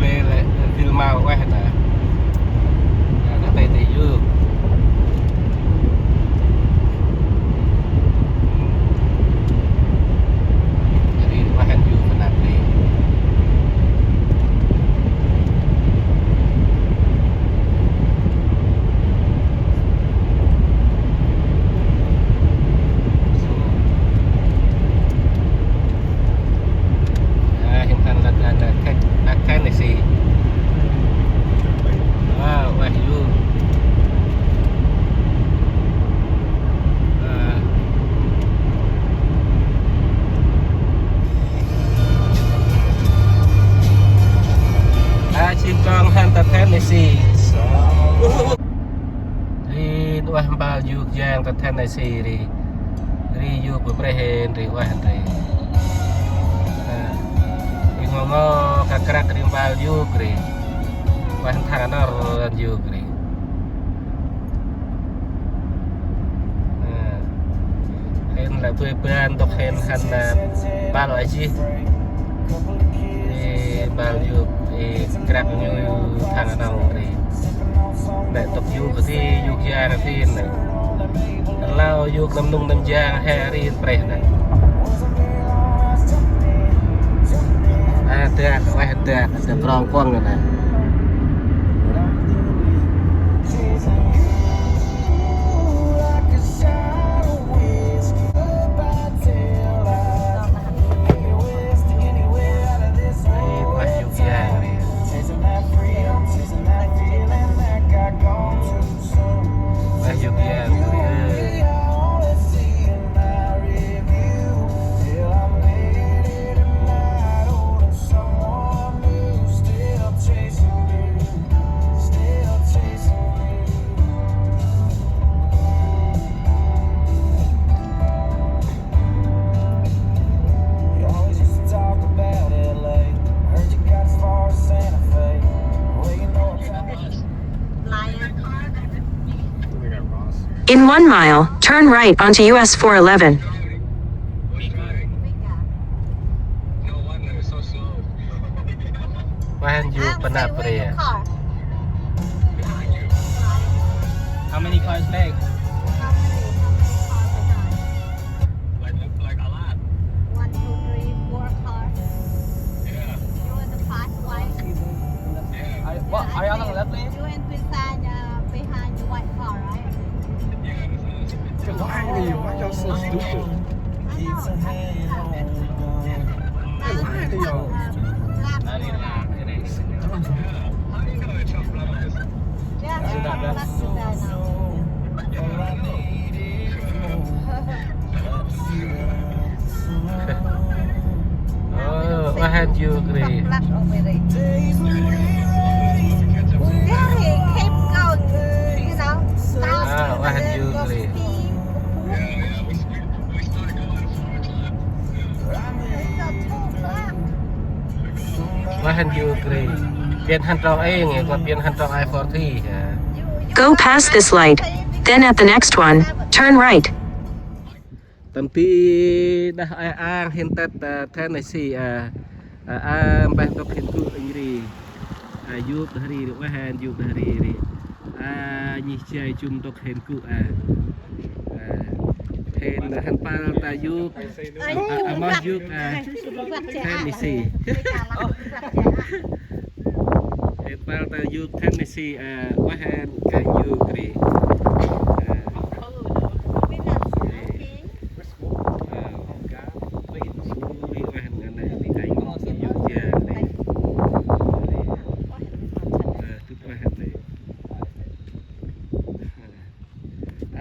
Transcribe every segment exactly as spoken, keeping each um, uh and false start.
Ble lĕ, bil mau ueh ta. Nă, nă tê tê yôk. Ri ueh hăn yôk nă ble. Hên hăn lăp nă, nă Tennessee. Wow, ueh yôk. A, jêng trong hăn ta Tennessee. Ri ueh mpal yôk yang ta Tennessee ri. Ri yôk bơh prêh hên ri ueh hăn ri. A, ri ngo ngo krak krak ri mpal yôk ri. Ueh hăn thang a nor hăn yôk ri. A, hên lĕ bơi ban dôk hên hăn, a, mpal a jêh. Ê, mpal yôk, ê, krak ñu thang a nau ri. Lĕ dôk yôk ti yôk yang ti nă. Lao yôk năm nung năm yang he ri prêh nă. A, dak, ueh dak, dak krong kuŏng nă. In one mile, turn right onto U S four eleven. Wan yu panăp ri. How many cars back? Like, like a lot. One, two, three, four cars. Yeah. You are the fast one. Yeah. Are, what, are y'all on the left lane? You and Prince are, uh, behind the white car, right? Yeah, that's us. Why are you, why y'all so stupid? I know. Hey, why are y'all? Yeah, that's us. Ơ, ueh hăn yuk ri. Very keep going, you know. Ơ, ueh hăn yuk ri. Ueh hăn yuk ri. Pian hăn trong êng, kon pian hăn trong I forty, ya. Go past this light. Then at the next one, turn right. Tâm ti đah a ang hên tât, a, Tennessee, a, a, a, mpeh dôk hên gŭ êng ri. A, yuk đah ri ri, ueh hăn yuk đah ri ri. A, nhih jay jŭm dôk hên gŭ, a. A, hên, hên păl ta yuk. A, a, amoh yuk, a, Tennessee. Hên păl ta yuk Tennessee, a, ueh hăn kơnh yuk ri. A.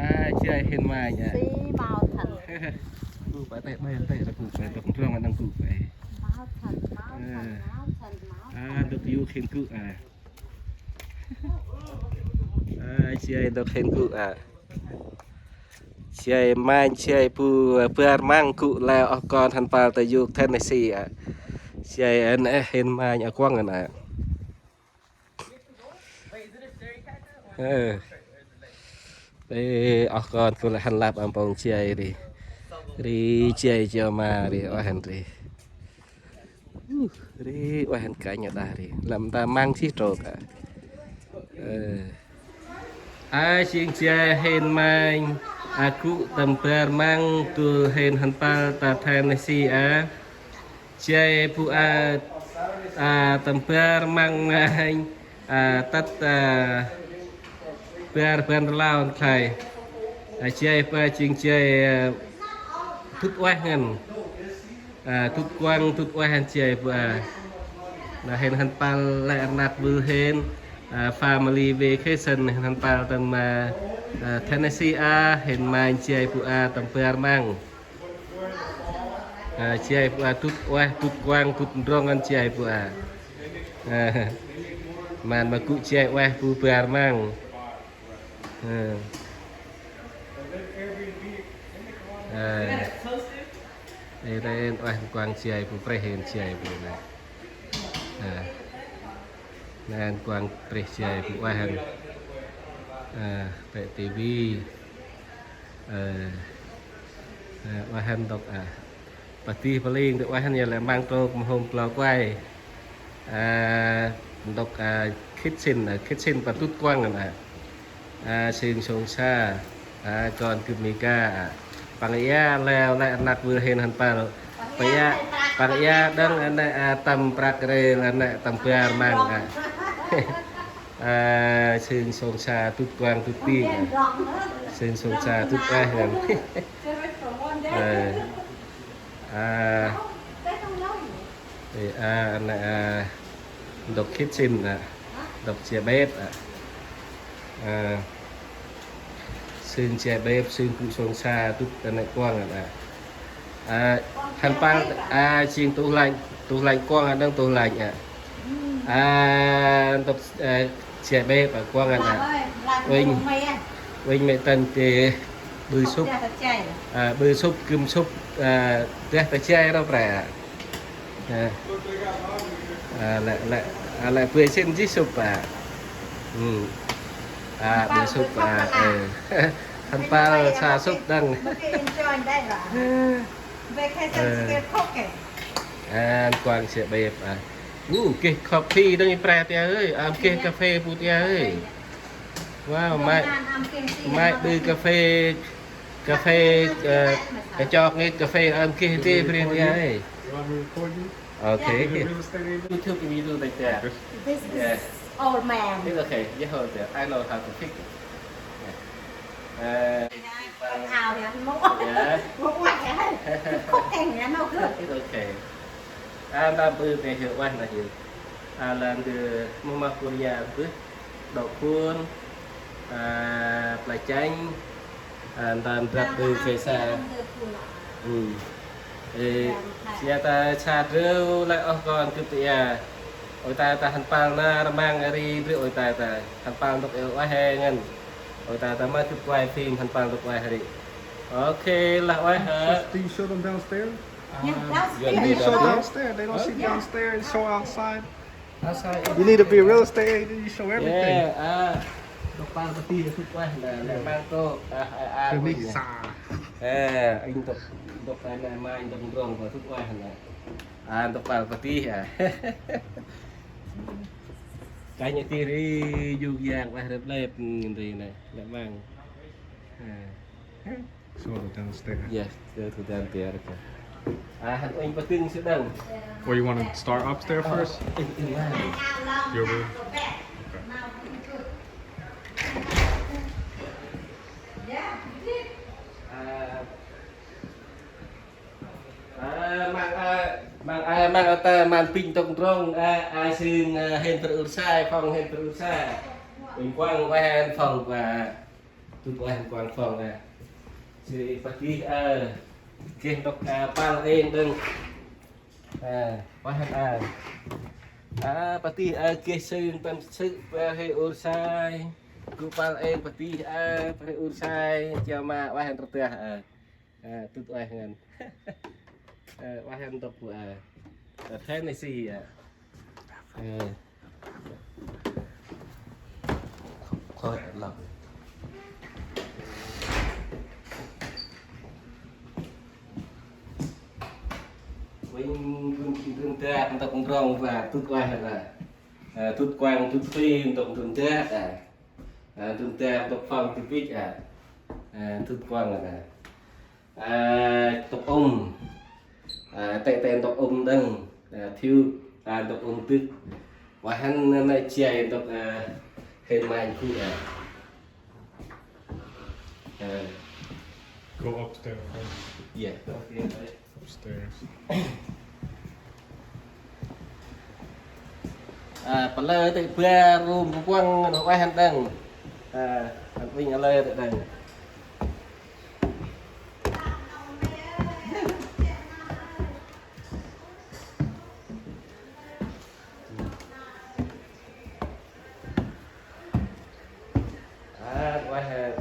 A, jay hên mănh a. Sea mountain. Gŭ pă tê, ƀai tê, gŭ pă, dôk ndrŏng a nâng gŭ pă. Mountain, mountain, mountain, mountain. A, dôk yuk hên gŭ a. A, jay dôk hên gŭ a. Jay mănh, jay bu, a, bar măng gŭ leo oh kon hăn păl ta yuk Tennessee a. Jay a nê hên mănh a kuŏng a nê. Ơ. Ê, oh kon gŭ lĕ hăn lăp a mpông jay ri. Ri jay jay ma ri, ueh hăn ri. Ri ueh hăn kănh đah ri. Lăm ta măng sih trôk a. Ơ. A, jêng jay hên manh, a, gŭ tâm bar măng, du hên hăn păl ta Tennessee a. Jay bu a, a, tâm bar măng manh, a, tât, a, bar bar rlau khlay. A, jay bu a jêng jay, a, dŭt ueh ngăn. A, dŭt kuăng dŭt ueh hăn jay bu a. Na hên hăn păl lĕ rnăk vâl hên, a, family vacation hên hăn păl tâm, a, a, Tennessee a, hên manh jay bu a tâm bar măng. A, jay bu a dŭt ueh, dŭt kuăng, dŭt ndrŏng ngăn jay bu a. A, mân ma gŭ jay ueh bu bar măng. A. A. Ê, ren ueh kuăng jay bu, prêh hên jay bu nê. A. Nen kuăng prêh jay bu ueh hăn. A, pĕ tivi. Ơ. Ơ, ueh hăn ntŭk a. Padih paling ntŭk ueh hăn ya lĕ măng trôk mhôm klô kuai. A, ntŭk, a, kitchen, a, kitchen pa dŭt kuăng ngăn a. A, sưng sông sa. A, kon kưp mi ka a. Păng ia leo lĕ rnăk vâl hên hăn păl. Păng ia, păng ia đăng a nê, a, tâm prăk rêl a nê tâm bar măng a. A, sưng sông sa dŭt kuăng dŭt ti a. Sưng sông sa dŭt ueh ngăn. A. A. Ê, a, a nê, a, ntŭk kitchen a. Ntŭk jay bếp a. A. Sưng jay bếp, sưng gŭ sông sa dŭt a nê kuăng a. A, hăn păl, a, jêng tủ lạnh, tủ lạnh kuăng a, đăng tủ lạnh a. A, ntŭk, a, jay bếp a, kuăng a. Uênh, uênh mê̆ tăn ti ƀư sŭp. A, ƀư sŭp, gŭm sŭp, a, dah ta jay rau pre a. A. A, lĕ, lĕ, a, lĕ bơi sĭn jêh sŭp a. Ư. A, bơi sŭp a, ơ. Hăn păl sa sŭp đăng. Ơ. Ăn kuăng jay bếp a. U, geh coffee đăng i pre tia ơi. Am geh cà phê bu tia ơi. Wow, mai, mai ƀư cà phê, cà phê, ơ, kachok ngê cà phê am geh ti pre tia ơi. You want me to record you? Okay. You're a real estate agent? YouTube and you do like that. This is old man. It's okay. You hold there. I know how to fix it. Yeah. Uh, Ao ya, mâu. Yeah. Mâu ueh ya. Cooking ya, no good. It's okay. A, ta ƀư pe hơ ueh na hơ. A, lan de mâu mah Korea bưh. Đậu khôn. A, play chanh. A, ntan drăp ƀư kê sa. Ư. Ê, sia ta sa drêu lĕ oh kon kưp ti a. Ôi ta ta hăn păl nar măng ri drêu ôi ta ta. Hăn păl ntŭk eo ueh he ngăn. Ôi ta ta ma kưp quay phim hăn păl ntŭk ueh ri. Okay, lah ueh hơ. Do you show them downstairs? Yeah, downstairs. You need to show downstairs. They don't see downstairs. Show outside. Outside. You need to be a real estate agent. You show everything. Yeah, a. Ntŭk păl padih ntŭk ueh na, na măng trôk. A, a, a. Kơt nê sa. Ê, anh ntŭk, ntŭk a na, mai ntŭk ndrŏng ntŭk ueh na. A, ntŭk păl padih a. Kănh ti ri, yŭk yang ueh rep lep, ri na, lep măng. A. Show the downstairs. Yes, show the downstairs. A, hăn uênh padih sơ đăng. Or you wanna start upstairs first? In, in line. Your room? Okay. A, a, măng a, măng a, măng a ta măng pinh tông drông a, a sưng a hên pơ ur sai, phong hên pơ ur sai. Pinh quăng ueh hên phong a. Tŭ ueh hên quăng phong a. Jêh ri padih a, geh ntŭk a pal êng đăng. A, ueh hên a. A, padih a geh sưng tâm sưng pơ hên ur sai. Gŭ pal êng padih a, pơ hên ur sai. Chiao ma ueh hên rơdah a. A, tŭt ueh ngăn. A, ueh hên ntŭk bu a. A, Tennessee a. A. Khôi lắm. Quên, quên khi Ndrŭm dak ntŭk ndrŏng va, dŭt kuang va. Ơ, dŭt kuang, dŭt phi ntŭk ndrŭm dak, a. Ơ, ndrŭm dak ntŭk phŏng dŭt bĭch, a. Ơ, dŭt kuang, a. Ơ, ntŭk um. Ơ, tê tê ntŭk um đŏng. Ơ, thiu, ơ, ntŭk um dŭt. Wa hăn nê jay ntŭk, ơ, hên manh gŭ, a. Ơ. Go upstairs first. Yeah. Upstairs. A, pă lơ tê ba rŭm kuang nô ueh hăn đŏng. A, hăn uănh a lơ tê đŏng. A, ueh, a,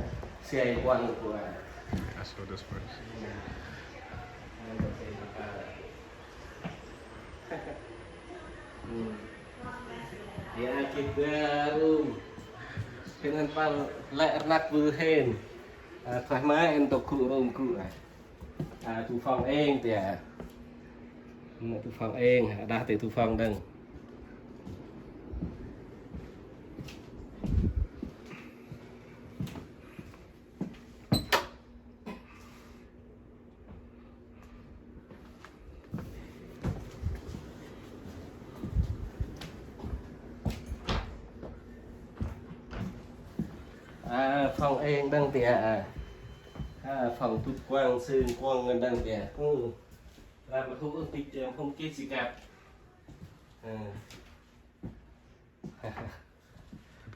siai kuang kuang. I saw this first. Hmm. Ya, gĭt ba rŭm. Hên hăn păl lĕ rnăk bư hên. A, thoải mái ntŭk gŭ rŭm gŭ, a. A, tu phŏng êng tiê. Nê tu phŏng êng, a, đah tê tu phŏng đŏng. A, phŏng êng đŏng tiê, a. A, phŏng dŭt kuang, sưng kuang ngăn đŏng tiê. Ơ. Ram ma hŭ ơ tĭch, ơ, phŏng kê si kăp. Ơ.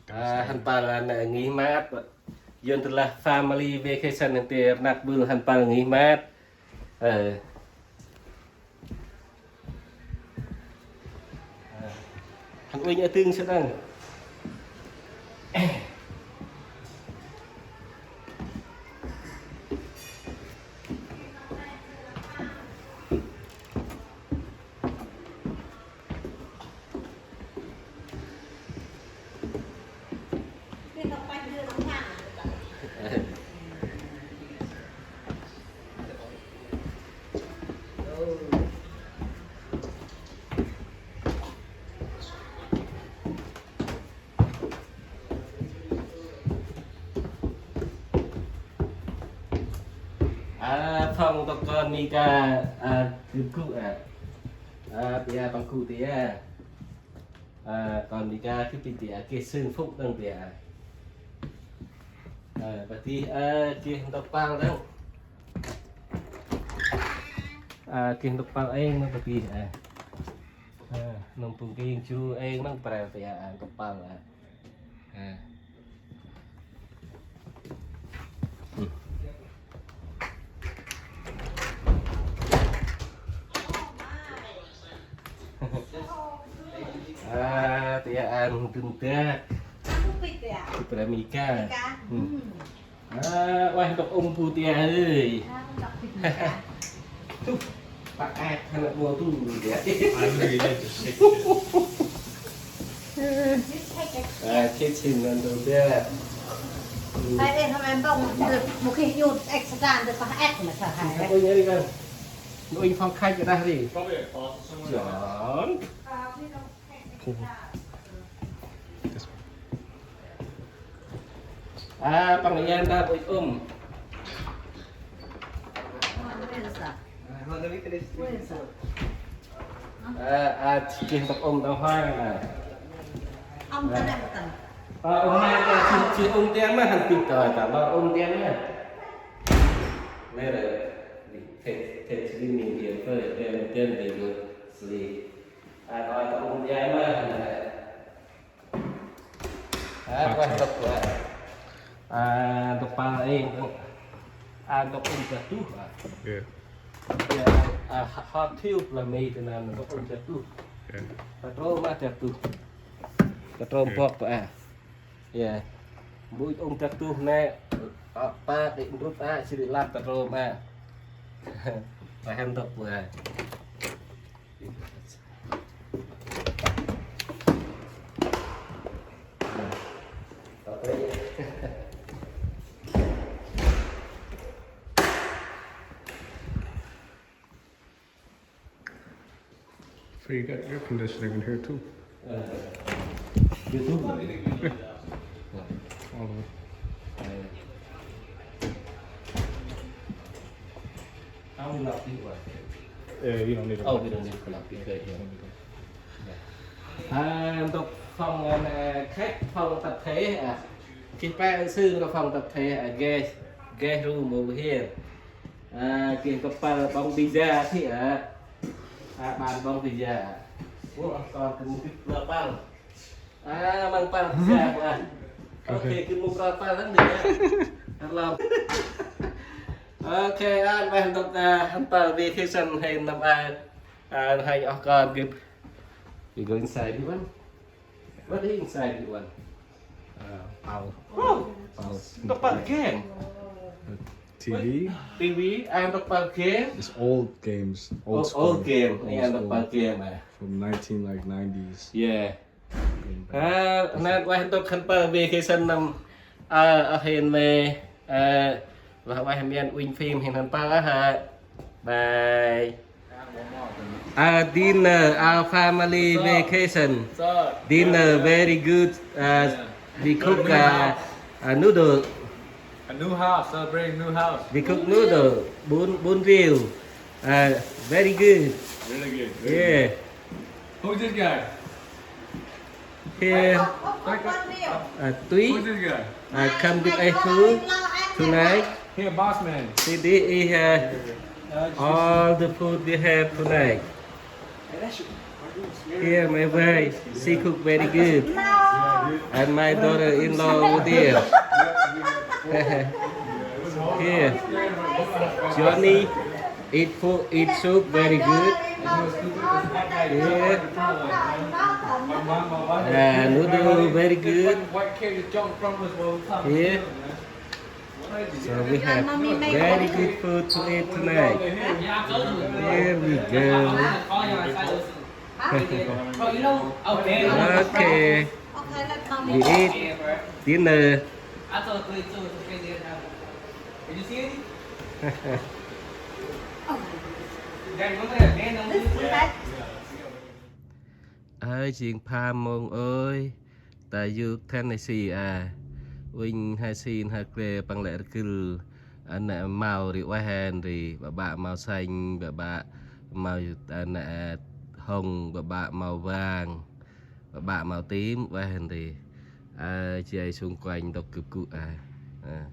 A, hăn păl nê nghỉ mát. Yơn tơlah family vacation nê tê rnăk bư hăn păl nghỉ mát. Ơ. Hăn uănh a tưng sơnăng. A, phŏng ntŭk kon Mika, a, gâp gŭ, a. A, pia păng gŭ tiê. A, kon Mika gâp pi tiê, a, geh sưng phŭk đŏng tiê. A, pă ti, a, geh ntŭk păl đŏng. A, geh ntŭk păl êng nâng pă ti, a. A, nâng pung king jru êng nâng prel tiê, a, ntŭk păl, a. A. A, tiê ăn dŭm dak. Pi prel Mika. Mika. Hmm. Hmm. A, ueh, ntŭk um bu tiê ơi. A, ntŭk um bu tiê. Tuh, pă ăk hăn bu tu tiê. Ăn đi, đi, đi. A, chết xin ăn tu tiê. Ai, ê, hôm em bông, một khi nhụt, ếch satan, được pă ăk mà sao hại. Ôi, nhớ đi con. Ôi, phong khách ở đây đi. John. This one. A, păng yan ta bôch um. A, a, geh ntŭk um tao hoang a. Ong ta nè, ong ta. A, ong nè, a, geh, geh ong tiang ma, hăn tip ta, ta lo ong tiang ma. Nè, rê, they, they sleeping here first, then, then they go sleep. A, ta lo ong tiang ma, hăn. A, ueh, ntŭk, a, a, ntŭk păl êng, a, ntŭk um jatuh, a. Iya. Iya, a, a, hot tube lah mê tơ năn, ntŭk um jatuh. Iya. Ta trôm ma jatuh. Ta trôm bok, a. Iya. Mbui um jatuh nê, a, pă ti ndrŭt, a, sri lăp ta trôm, a. Paham ntŭk, a. You got air conditioning in here too. Ờ, YouTube rồi. Yeah, all of it. Ờ. How we lock it? Yeah, you don't need to. Oh, we don't need to lock it. Okay, yeah. À, ntŭk phòng, à, khách, phòng tập thể, à. Geh pe sư ntŭk phòng tập thể, à, guest, guest room over here. À, geh ntŭk pâl ƀŏng pizza thì, à. À, bàn ƀŏng pizza. Ủa, con kơ mŭk pâl. À, măng pâl pizza, à. Ok, kơ mŭk pâl lăng đi, à. Hello. Ok, ăn ueh ntŭk, à, hăn pâl vacation hên năm a. À, hên oh con gâp. You go inside, you want? What is inside, you want? Uh, pâl. Wow. Pâl. Ntŭk pâl game. T V. T V, ăn ntŭk pâl game. It's old games. Old, old school. Game. Old school. Yeah, ntŭk pâl game, à. From nineteen, like, nineties. Yeah. Game. À, ăn ueh ntŭk hăn pâl vacation năm, à, hên me, à, Wah, wah, mian uănh phim hên hăn pâl a hă. Bye. À, dinner, our family vacation. Dinner very good. Uh, we cook, uh, a noodle. A new house, celebrating new house. We cook noodle, bún, bún riêu. Uh, very good. Really good. Yeah. Who's this guy? Here, uh, Tui, uh, come with us too tonight. Here, boss man. See, this is, uh, all the food we have tonight. Here, my wife, she cook very good. And my daughter-in-law over there. Here, Johnny, eat food, eat soup very good. Yeah. And noodle very good. Yeah. So we have very good food to eat tonight. Here we go. Okay. We eat dinner. Ơi, jêng pham mông ơi, ta yôk Tennessee a. Uănh hê si n'ha gle păng lĕ rgâl, a, nê màu ri ueh hên ri, ƀaƀă màu xanh, ƀaƀă màu, a, nê hồng, ƀaƀă màu vàng, ƀaƀă màu tím ueh hên ri. A, jay xung quanh ntŭk gâp gŭ a. A.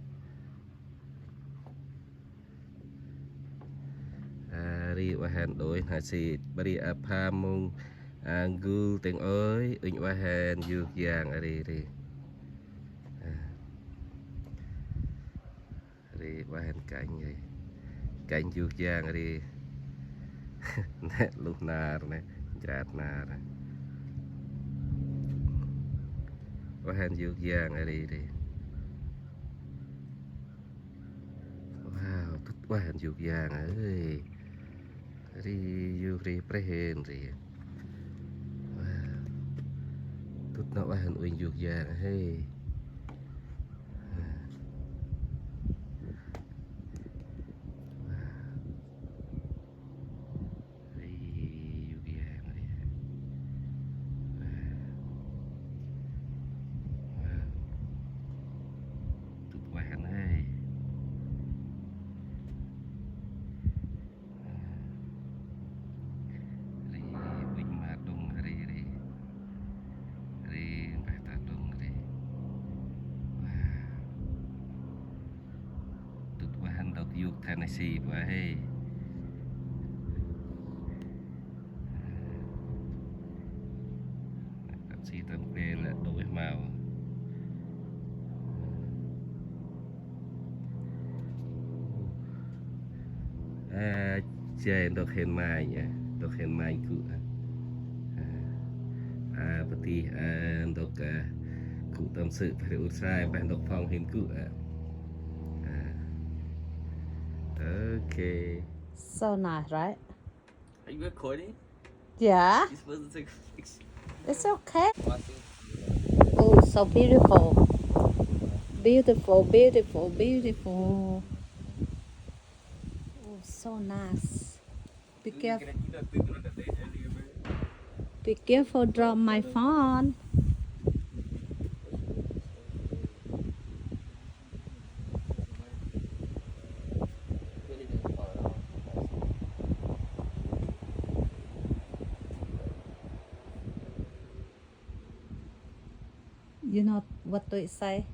A, ri ueh hên đôi n'ha si, bri a pham mông, a, gul têng ơi, uănh ueh hên yôk yang a ri ri. A. Ri ueh hên kêng ri. Kêng yôk yang ri. Nê luh nar nê, njrat nar. Ueh hên yôk yang a ri ri. Wow, tŭt ueh hên yôk yang ơi. Ri yôk ri preh hên ri. Wow. Tŭt nau ueh hên uănh yôk yang hê. Wow. Ri yôk yang ri. Wow. Wow. Tŭt ueh hên ơi. Ri uănh ma đŏng ri ri. Ri mpeh ta đŏng ri. Wow. Tŭt ueh hên ntŭk yôk Tennessee ƀa hê. Tăm si tăm gle lĕ đôi màu. A, jay ntŭk hên manh a, ntŭk hên manh gŭ a. A, a, pơtih, a, ntŭk, a, gŭ tâm sự pah ri ur sai, pah ntŭk phong hên gŭ a. A. Okay. So nice, right? Are you recording? Yeah. You're supposed to take a picture. It's okay. One, two, three. Oh, so beautiful. Beautiful, beautiful, beautiful. Oh, so nice. Be careful. Can I keep that thing on the thing earlier, bro? Be careful, drop my phone. You know what do it say?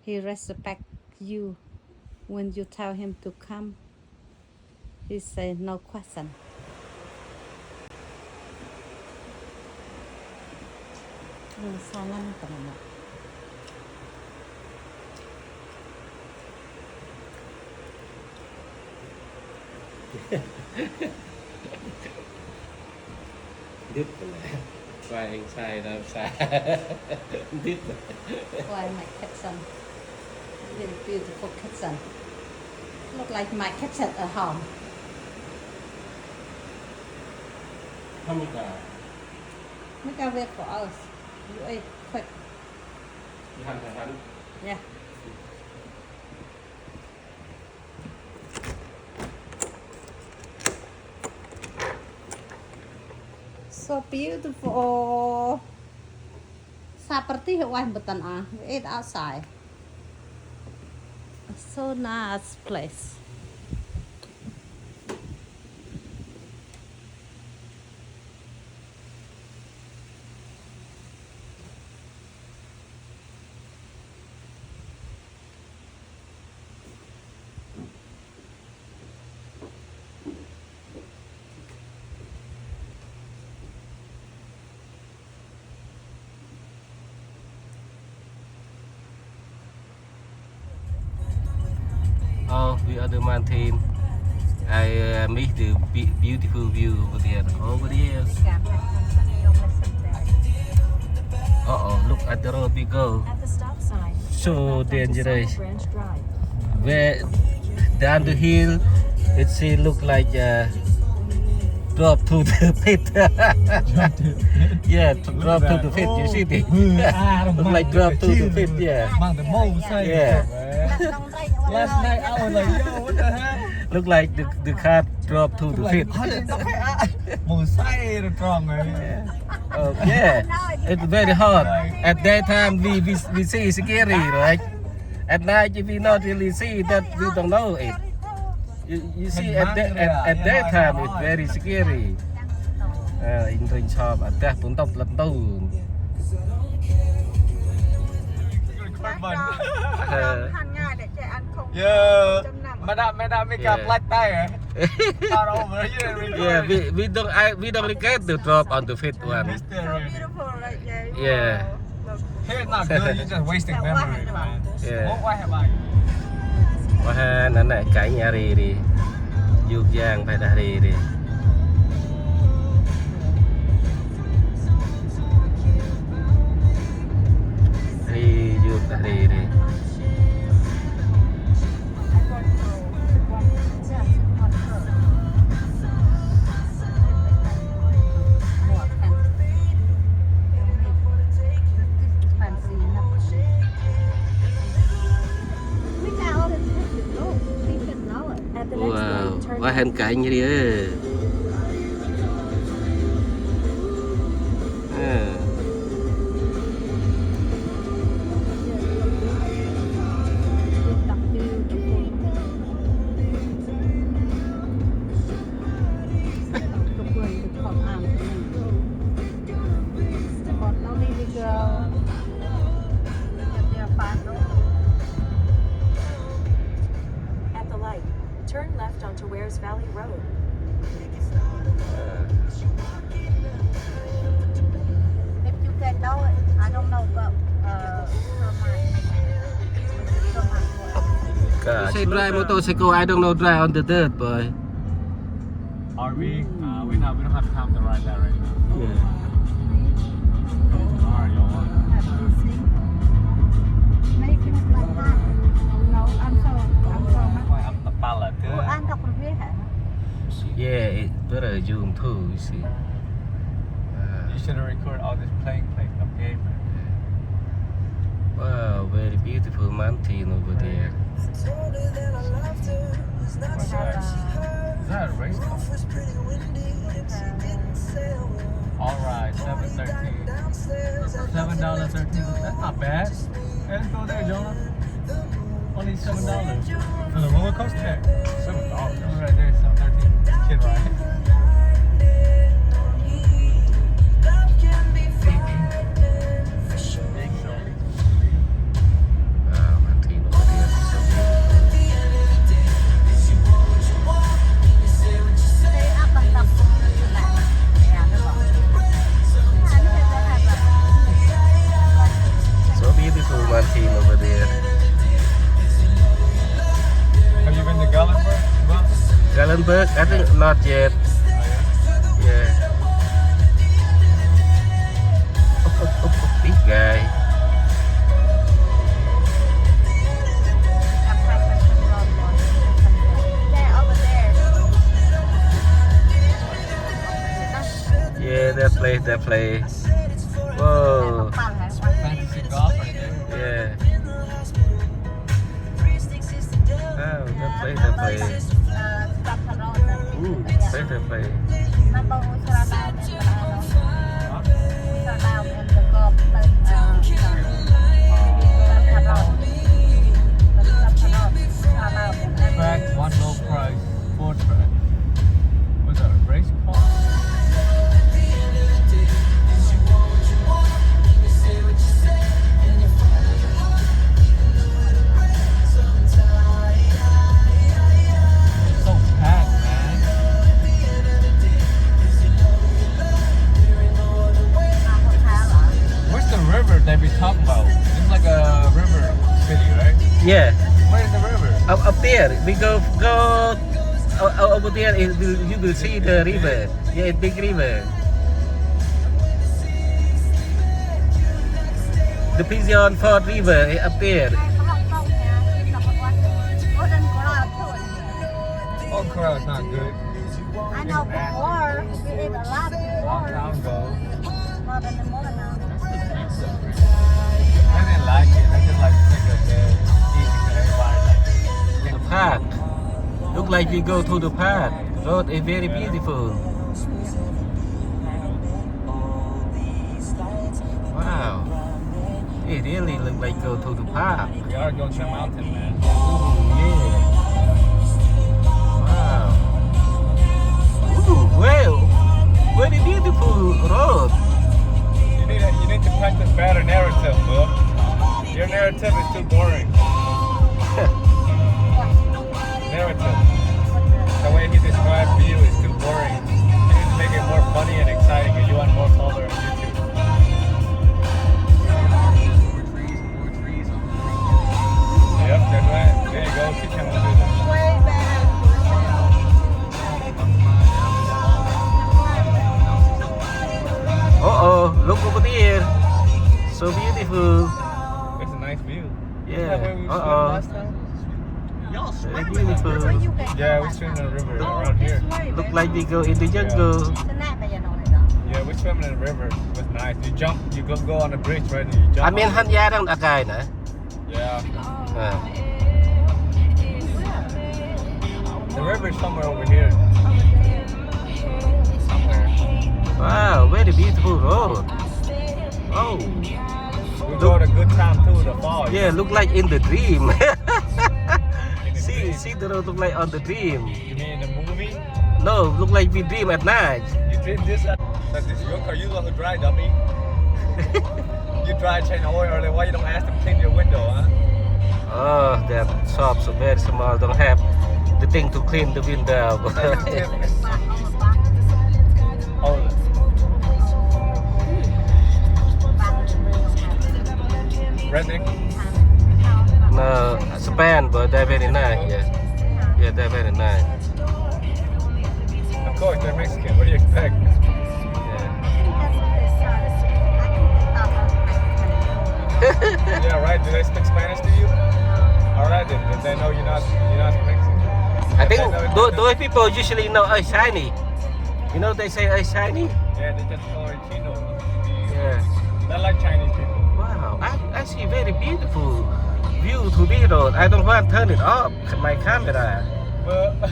He respect you when you tell him to come. He say no question. Ơ, sao lắm tao mà. Dứt rồi. Quay anh sai đâu sai. Dứt. Quay my kitchen. Very beautiful kitchen. Look like my kitchen at home. Không được à? Make a way for us. You ate quick. You have to run. Yeah. So beautiful. Sa pơrtih ueh mbơtăn ah. We eat outside. So nice place. Oh, we are the mountain. I uh, miss the be- beautiful view over there. Over there. Uh oh, look at the road we go. At the stop sign, so dangerous. Where down the hill, it see look like uh, drop to the pit. Yeah, drop to the pit. You see this? Look like drop to the pit. Yeah. Mang the most. Yeah. Last night I was like, yo, what the hell? Look like the, the car drop to the pit. Màu xanh rồi tròn rồi. Yeah. Oh, yeah. It's very hot. At daytime we, we, we see scary, right? At night we not really see that, we don't know it. You, you see at, day, at, at daytime it's very scary. Uh, in ring shop, at that pun top lăn tu. Ờ. Ăn không? Dạ. Không chấm năm à? Madam, madam, make up like that, eh? Start over here and record. Yeah, we, we don't, I, we don't regret to drop on the fifth one. It's so beautiful, right? Yeah. Yeah. Look. Here, not good. You're just wasting memory, man. Yeah. What, what have I? Wah, nă nă, kănh a ri ri. Yŭk yang phe đah ri ri. Ri yŭk đah ri ri. Wow, wah, hên kănh ri ơ. Ơ. At the light, turn left onto Wears Valley Road. If you can know it, I don't know, but, uh, You say drive motorcycle, I don't know drive on the dirt, boy. Are we? Uh, we not, we don't have time to ride that right now. Yeah. All right, y'all. Make it like that. No, I'm so, I'm so much. Why, I'm the pilot, too. Oh, ăn thọc rượu bia hả? Yeah, it better zoom too, you see. You should record all this playing, playing of game. Wow, very beautiful mountain over there. Is that a race car? All right, seven thirteen. Seven dollars thirteen. That's not bad. Hey, let's go there, Jonah. Only seven dollars. For the roller coaster? Seven dollars. Right there, seven thirteen. Kid ride. Big show. Wow, Montino, it is so beautiful. So beautiful, Montino, over there. Have you been to Gatlinburg? Gatlinburg? I think not yet. Oh, yeah? Yeah. Big guy. Yeah, that place, that place. Whoa. Fantasy golf right there. Yeah. Wow, that place, that place. Ooh, place, that place. Track, one low price, four track. What's that, a race car? It's so packed, man. Where's the river that we talk about? It's like a river city, right? Yeah. Where's the river? Up, up there. We go, go, uh, uh, over there. It will, you will see the river. Yeah, big river. The Pigeon Forge River is up there. Oh, crowd's not good. I know before, we ate a lot before. Long time ago. Not anymore now. I didn't like it. I just like to take a day, easy, 'cause everybody like it. The park. Look like we go to the park. Road is very beautiful. Wow. It really look like go to the park. We are going to the mountain, man. Ooh, yeah. Wow. Ooh, wow. Very beautiful road. You need a, you need to practice better narrative, bro. Your narrative is too boring. Narrative. The way he described you is too boring. You need to make it more funny and exciting if you want more followers on YouTube. Yep, that's right. There you go. Teach him how to do that. Way better. Uh-oh, look over there. So beautiful. It's a nice view. Yeah. Is that where we swam last time? Y'all swam in the river? Yeah, we swim in the river around here. Look like they go in the jungle. Yeah, we swim in the river. It was nice. You jump, you go, go on the bridge, right? And you jump. I mean, hăn ya đang đak gai nè. Yeah. The river is somewhere over here. Somewhere. Wow, very beautiful road. Oh. We go at a good time too, the fall. Yeah, look like in the dream. See, see the road look like on the dream. You mean in the movie? No, look like we dream at night. You dream this? That is your car. You the one who drive, dummy. You drive, change oil early. Why you don't ask them clean your window, huh? Oh, that shop so very small. Don't have the thing to clean the window. Redneck? No, Spain, but they're very nice, yeah. Yeah, they're very nice. Of course, they're Mexican. What do you expect? Yeah, right. Do they speak Spanish to you? All right, then. Then they know you're not, you're not Mexican. I think those, those people usually know us Chinese. You know, they say us Chinese. Yeah, they just call it Chino. Yeah. They like Chinese people. Wow, I, I see very beautiful view to this road. I don't want to turn it off my camera. But, but,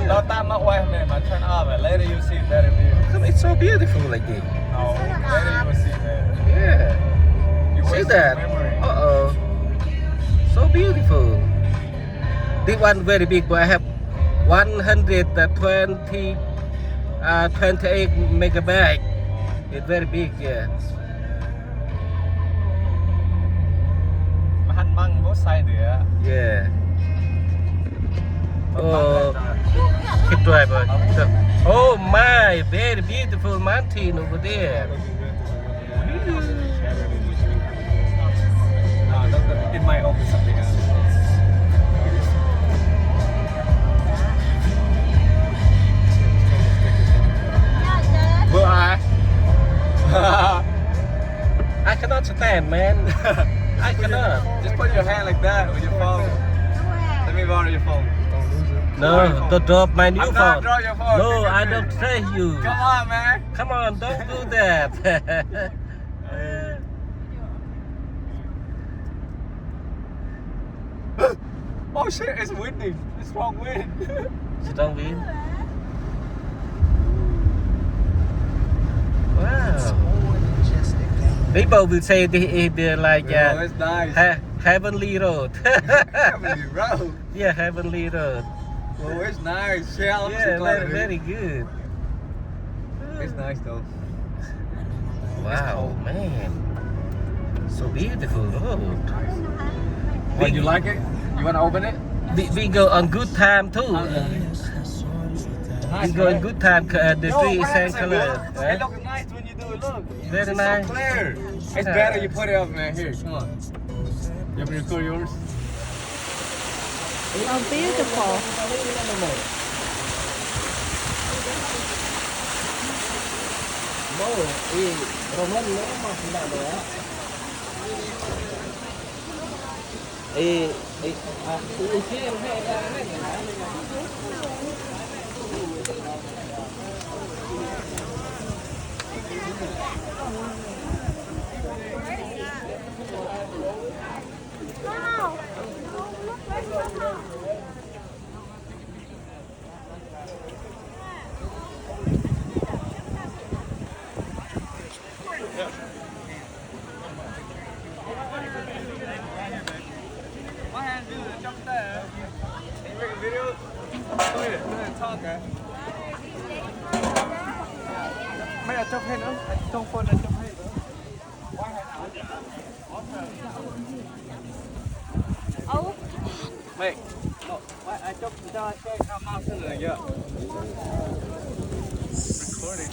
lo tăm ma ueh mem, I turn off it. Later you see better view. Come, it's so beautiful like this. Oh, later you will see, man. Yeah. You see wasted that? Memory. Uh-oh. So beautiful. This one very big, but I have one hundred twenty, uh, twenty-eight megabyte. It's very big, yeah. Mà hăn măng bố sai nữa. Yeah. Oh, keep drive, boy. Oh my, very beautiful mountain over there. It might open something else. Will I? I cannot stand, man. I cannot. Just put your hand like that with your phone. Let me borrow your phone. No, don't drop my new phone. I'm not drop your phone. No, I don't trust you. Come on, man. Come on, don't do that. Oh shit, it's windy. It's strong wind. Strong wind. Wow. People will say this is the, like, uh, it's nice. Heavenly road. Heavenly road. Yeah, heavenly road. Oh, it's nice. Yeah, very, very good. It's nice though. Wow, man. So beautiful road. Oh, you like it? You wanna open it? We, we go on good time too. Okay. We go on good time. Uh, the tree is same color. It looks nice when you do it. Look. Very nice. It's so clear. It's better you put it up, man. Here, come on. You want me to record yours? So beautiful. Mate, no, wait, I don't, don't say how much is it, yeah. Recording.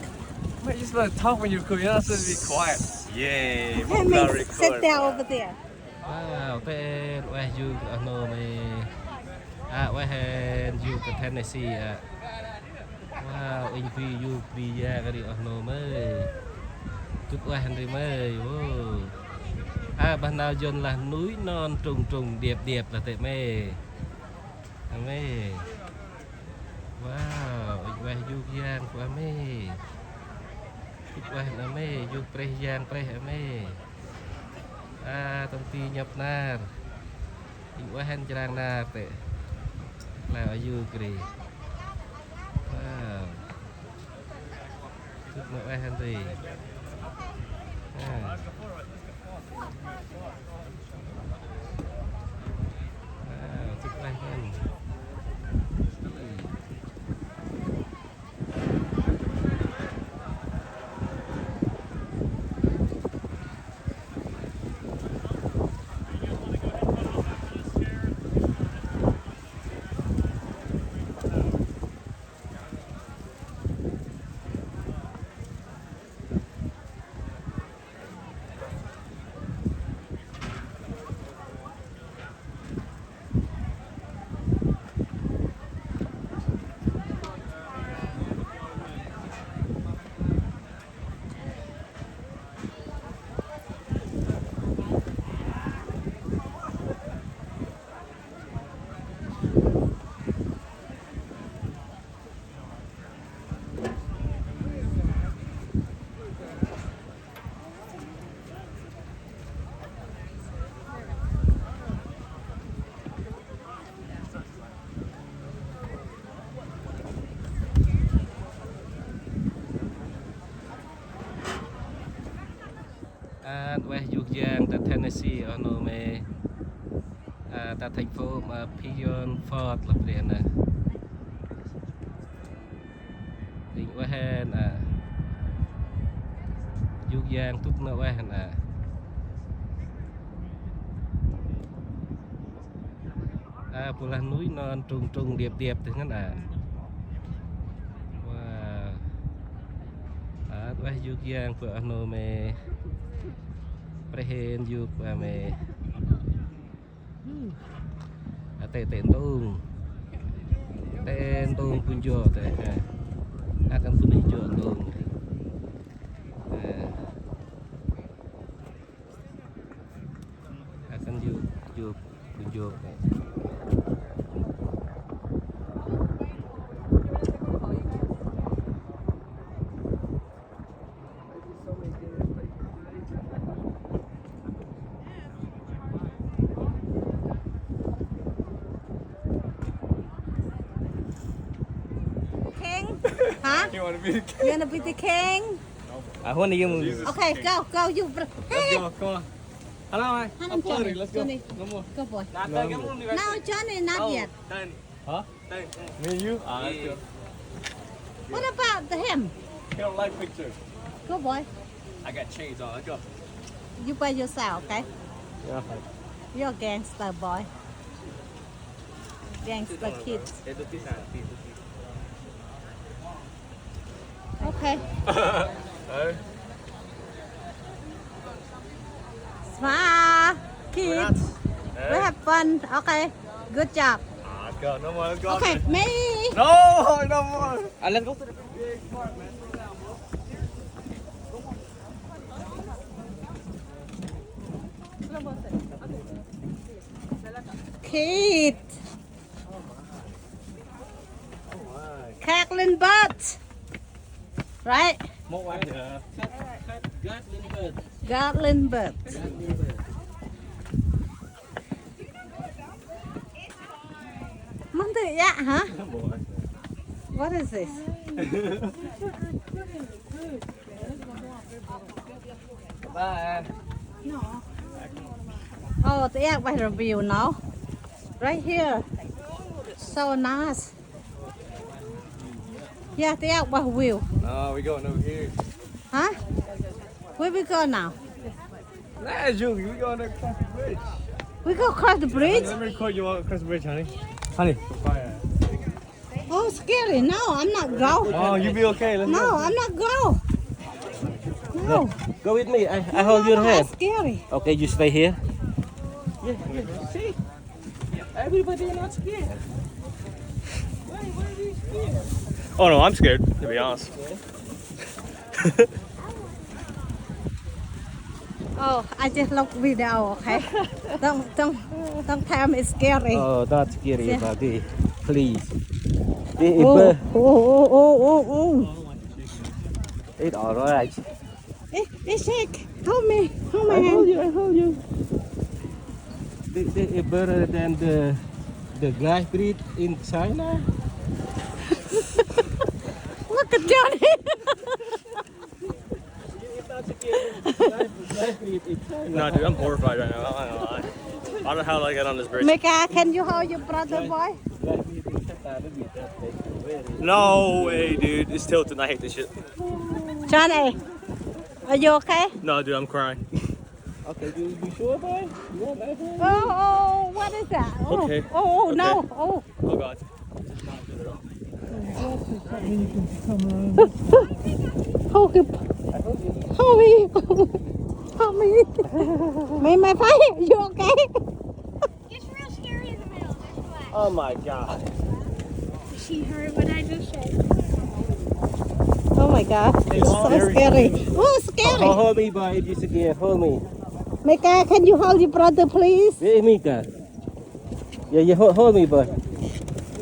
Mate, you're supposed to talk when you record. You're not supposed to be quiet. Yay, hey, mate, sit down over there. Wow, tê ueh yuk oh nô mê. A, ueh hên yuk kơ Tennessee a. Wow, inh bri yuk bri yang ri oh nô mê. Dŭt ueh ri mê, wow. A, bah nau Yuôn lah núi non trùng trùng điệp điệp lah tê mê. A mê. Wow, inh ueh yuk yang kơ a mê. Dŭt ueh a mê, yuk prêh yang prêh a mê. A, tâm ti nhăp nar. Inh ueh hên jrang nar tê. Lah a yuk ri. Wow. Dŭt ma ueh hên ri. A. Wow, dŭt ueh hên. Ăt ueh yôk yang ta Tennessee, oh nô me. A, ta thành phố ma Pigeon Forge lah bri nê. Ring ueh hên a. Yôk yang tŭt nê ueh hên a. A, bu lah nuih non trung trung điệp điệp tơ ngăn a. Wow. A, ueh yôk yang bơ oh nô me. Pre hên yôk bơ me. A, tê tê ntông. Tê ntông bu jŏ tê ha. A, kăn bu nê jŏ ntông. A. A, kăn yôk, yôk bu jŏ tê. King? Hả? You wanna be the king? You wanna be the king? I wanna you. Jesus. Okay, king. Go, go, you. Br- Let's go, come on. Hello, man. Hana, I'm Johnny. Let's go. Johnny. No more. Go, boy. Nah, no, Johnny, not yet. Hả? Me and you? Ah, let's go. What about the him? He don't like pictures. Go, boy. I got chains on. Let's go. You by yourself, okay? Yeah. You're a gangster boy. Gangster kid. Okay. Hey. Smile, kid. Hey. We have fun. Okay. Good job. Ah, let's go. No more. Let's go. Okay, me. No, no more. Ah, let's go to the big part, man. Kid. Kathleen Bird. Right? Kathleen Bird. Kathleen Bird. Măng tơ ya hả? What is this? Bye. Oh, the egg by the view now. Right here. So nice. Yeah, the egg by view. No, we going over here. Huh? Where we go now? Nah, Julie, we going across the bridge. We go across the bridge? Let me record you walk across the bridge, honey. Honey. Oh, scary. No, I'm not go. Oh, you be okay. Let's go. No, I'm not go. No. Go with me. I, I hold your hand. Scary. Okay, you stay here. Yeah, yeah. See? Everybody not scared. Why, why we scared? Oh no, I'm scared, to be honest. Oh, I just look video, okay? Don't, don't, don't tell me it's scary. Oh, not scary, buddy. Please. Oh, oh, oh, oh, oh, oh. It's all right. Eh, eh, shake. Hold me. Hold my hand. I hold you, I hold you. They, they are better than the, the glass bread in China. Look at Johnny. No, dude, I'm horrified right now. I'm not gonna lie. I don't know how I got on this bridge. Mika, can you hold your brother, boy? No way, dude. It's tilting. I hate this shit. Johnny, are you okay? No, dude, I'm crying. Okay, dude, you sure, boy? You want that, boy? Oh, oh, what is that? Oh, okay. Oh, oh, okay. No. Oh. Oh, God. Hold him. Hold me. Hold me. Mày, mày phải, you okay? It's real scary in the middle. That's why. Oh my God. She heard what I just said. Oh my God. It's so scary. Oh, scary. Hold me, boy, if you scared. Hold me. Mika, can you hold your brother, please? Hey, Mika. Yeah, yeah, hold, hold me, boy.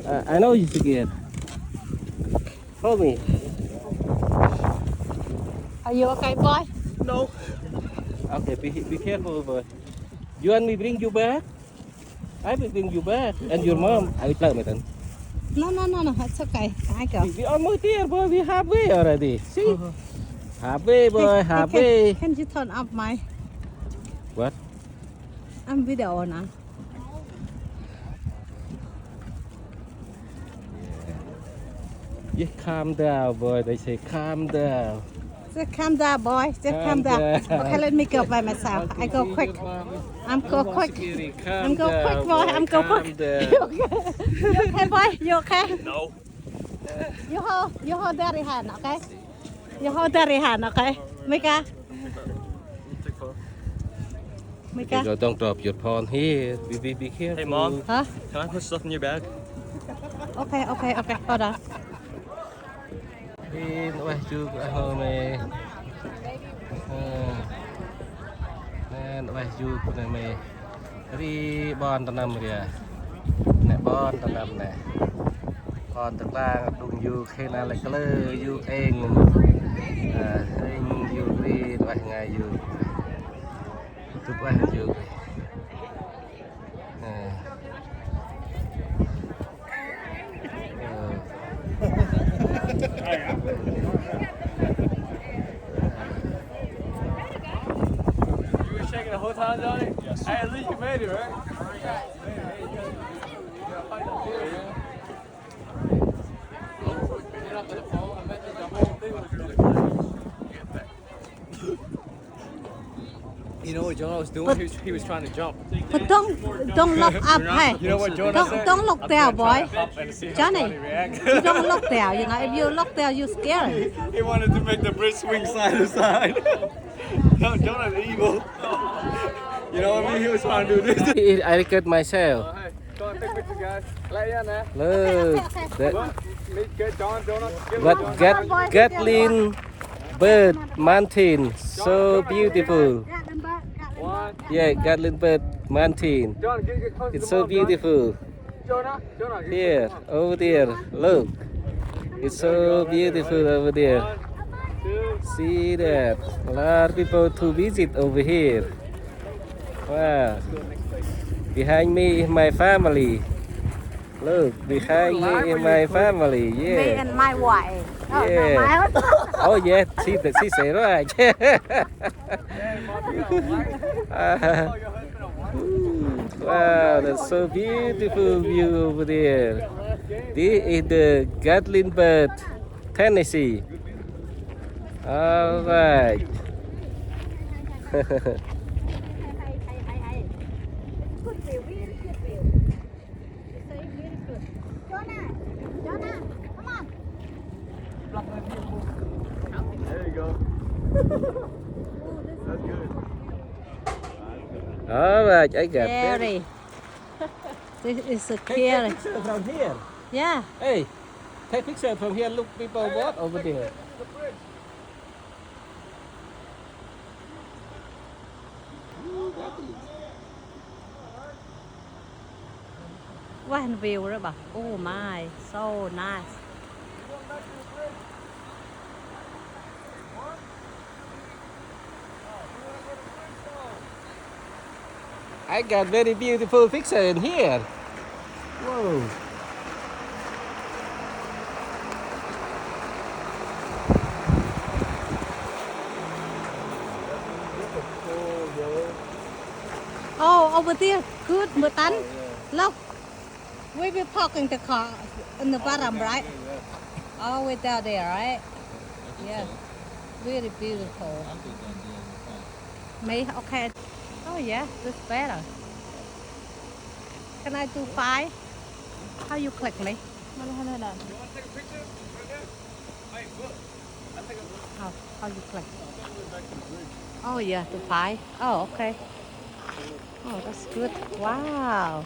I, I know you scared. Hold me. Are you okay, boy? No. Okay, be, be careful, boy. You want me bring you back? I will bring you back and your mom. I will play, man. No, no, no, no. It's okay. I go. We, we almost there, boy. We halfway already. See? Halfway, boy, halfway. Can, can, can you turn up my What? I'm video on. Yeah. Just calm down, boy. They say calm down. Just calm down, boy. Just calm down. Okay, let me go by myself. I go quick. I'm go quick. I'm go quick, boy. I'm go quick. You okay? You okay, boy? You okay? No. You hold, you hold daddy hand, okay? You hold daddy hand, okay? Mika. Mika. Okay, go, don't drop your phone here. Be, be, be careful. Hey, Mom. Huh? Can I put stuff in your bag? Okay, okay, okay. Hold on. Ri ueh yuk, ueh hô me. Nen ueh yuk nê me. Ri ƀon ta nâm ri a. Nê ƀon ta nâm nê. Ƀon ta klang đŭng yuk, hê na lĕ klơ yuk êng. Êng yuk ri ueh ngai yuk. Tŭ ueh yuk. You were shaking the whole time, Johnny? Yes. Hey, at least you made it, right? You know what Jonah was doing? He was, he was trying to jump. But don't, don't look up, hey. You know what Jonah said? Don't, don't look there, boy. Johnny, you don't look there. You know, if you look there, you scary. He wanted to make the bridge swing side to side. Jonah's evil. You know what I mean? He was trying to do this. I regret myself. Go on, take picture, guys. Lê Yuan, eh? Look, that, but Gat-, Gatlin Bird Mountain, so beautiful. Yeah, Gatlin Bird Mountain. It's so beautiful. Here, over there, look. It's so beautiful over there. See that? A lot of people to visit over here. Wow. Behind me is my family. Look, behind me is my family. Yeah. Me and my wife. Oh, no, yeah. My husband. Oh, yeah. She, she say right. Wow, that's so beautiful view over there. This is the Gatlinburg, Tennessee. All right. There you go. That's good. All right, I got it. Scary. This is scary. Hey, take picture from here. Yeah. Hey, take picture from here. Look, people, what over there? What view đó bà. Oh my, so nice. I got very beautiful picture in here. Whoa. Oh, over there. Good, Matan. Look. We will parking the car in the bottom, right? All the way down there, right? Yeah. Very beautiful. Me, okay. Oh yeah, this better. Can I do five? How you click me? How, how you click? Oh yeah, do five. Oh, okay. Oh, that's good. Wow.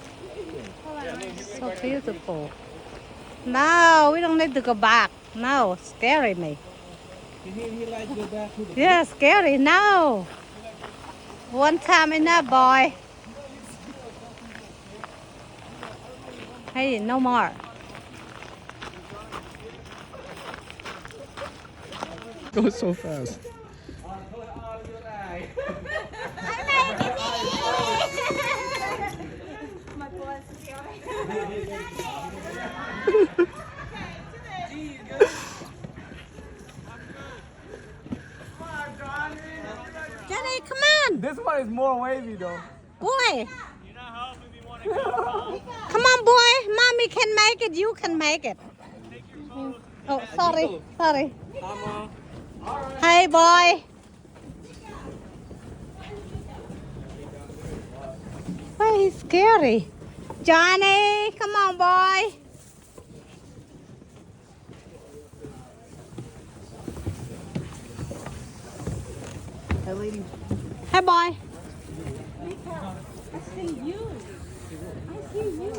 So beautiful. No, we don't need to go back. No, scary me. He, he like go back to the... Yeah, scary. No. One time enough, boy. Hey, no more. Go so fast. Johnny, come This one is more wavy though. Boy. Come on, boy. Mommy can make it. You can make it. Oh, sorry. Sorry. Hey, boy. Why he's scary? Johnny, come on, boy. Hey, lady. Hey, boy. Mika, I see you. I see you.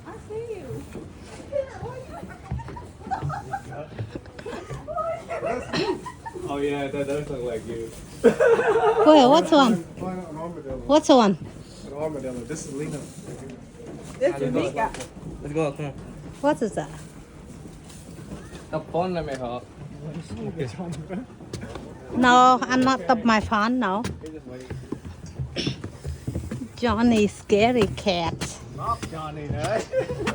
I see you. Oh yeah, that does look like you. Wait, what's one? An armadillo. What's one? An armadillo. This is Lena. This is Mika. Let's go, come on. What is that? Tập phone này mày hả? No, I'm not tap my phone, no. Johnny scary cat. Not Johnny, no.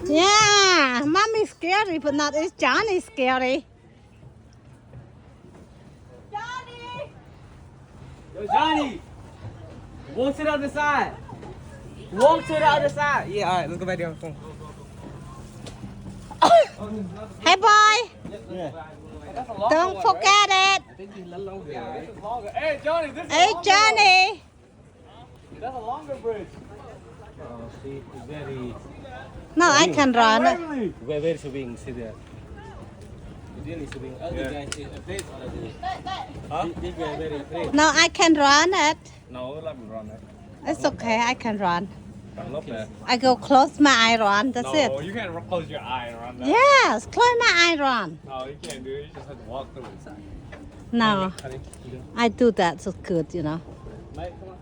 Yeah, mommy scary, but not is Johnny scary. Johnny! Yo, Johnny! Walk to the other side. Walk to the other side. Yeah, all right, let's go back down. Come on. Hey, boy. Yeah. Don't forget it. I think he's a little longer. Yeah, this is longer. Hey, Johnny, this is Hey, longer one. Johnny. That's a longer bridge. Oh, see, it's very No, I can run. Really? Very, very swing, see there. It's really swing. Other Yeah. guys, they afraid already. Huh? They, they were very afraid. No, I can run it. No, let me run it. It's okay, I can run. I'm not bad. I go close my eye, run. That's No, it. You can't ro- close your eye and run that. Yes, close my eye, run. No, you can't do it. You just have to walk through it. No, Honey, honey, you go. I do that so good, you know. Mate, come on.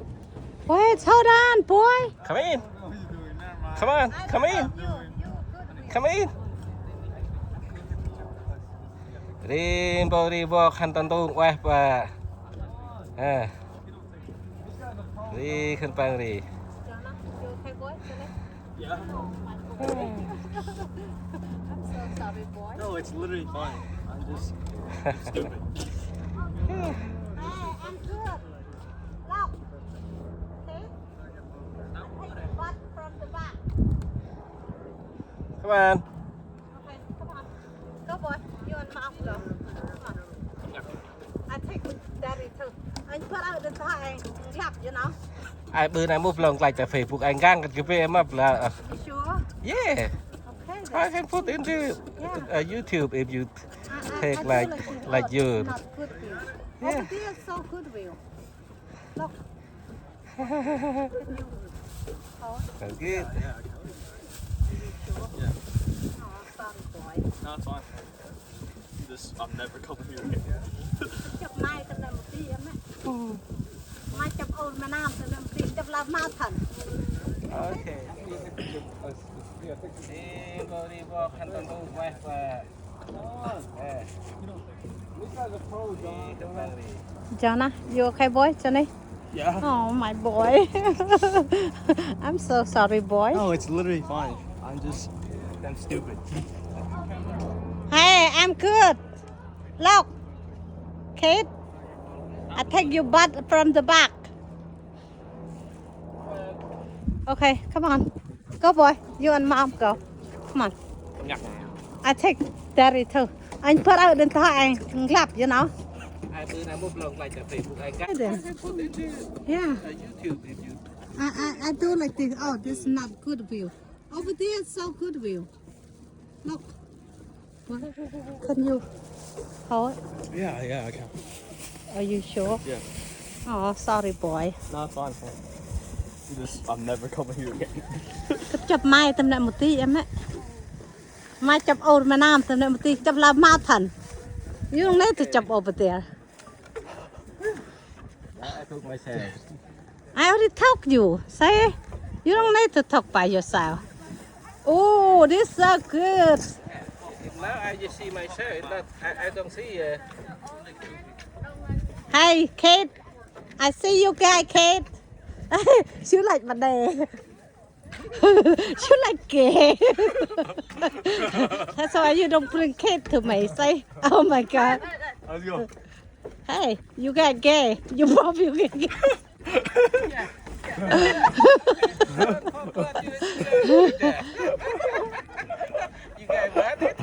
Wait, hold on, boy. Come in. Come on, come in. Come in. Ri, mpôl ri, bok, khân tăn tung, ueh, ba. Ha. Ri, khân păng ri. Yeah. I'm so sorry, boy. No, it's literally fine. I'm just stupid. Hey, I'm good. Look. See? I take the butt from the back. Come on. Okay, come on. Go, boy. You and mom go. Come on. I take daddy too. Anh bắt đầu đến hai anh lặp, you know. Ai bơ nai mŭp lŏng klach ta Facebook, ai ngang kơ bê mŭp la. You sure? Yeah. Okay, I then. Can put into Yeah. uh, YouTube if you I, I, take I do like like this. Like Not you. Not good view. Yeah. Over there, so good view. Look. Can you hold? That's good. Yeah, yeah, I can hold it. You sure? Yeah. Oh, sorry, boy. No, it's fine. This, I'm never coming here again. Chụp mai tâm nè một tí em á. Mai chụp ôn mà nam tâm nè một tí, chụp lặp màu thần. Okay. Ê, bơ ri bơ khăn tăn tu quay qua. Ê. Ê, tao đang đi. Jonah, you okay, boy? Johnny? Yeah. Oh, my boy. I'm so sorry, boy. No, it's literally fine. I'm just, I'm stupid. Hey, I'm good. Look, kid, I take your butt from the back. Okay, come on. Go, boy. You and mom go. Come on. Ngap. I take daddy too. Anh bắt đầu đến thôi anh ngap, you know. Ai bơ nai mŭp lŏng klach ta Facebook ai ngap. Then. Yeah. Uh, YouTube if you I, I, I do like this. Oh, this is not good view. Over there is so good view. Look. What? Can you hold? Yeah, yeah, I can. Are you sure? Yeah. Oh, sorry, boy. No, it's fine, it's fine. You just, I'm never coming here again. Chụp mai tâm nè một tí em á. Mai chụp ôn mà nam tâm nè một tí, chụp lặp màu thần. You don't need to chụp over there. I took myself. I already told you. Say, you don't need to talk by yourself. Oh, this is so good. Now I just see myself. It's not, I, I don't see. Uh... Hey, Kate. I see you guy, Kate. You like my day. You like gay. That's why you don't bring Kate to me. Say, oh my God. Let's go. Hey, you got gay. You both you got gay. You got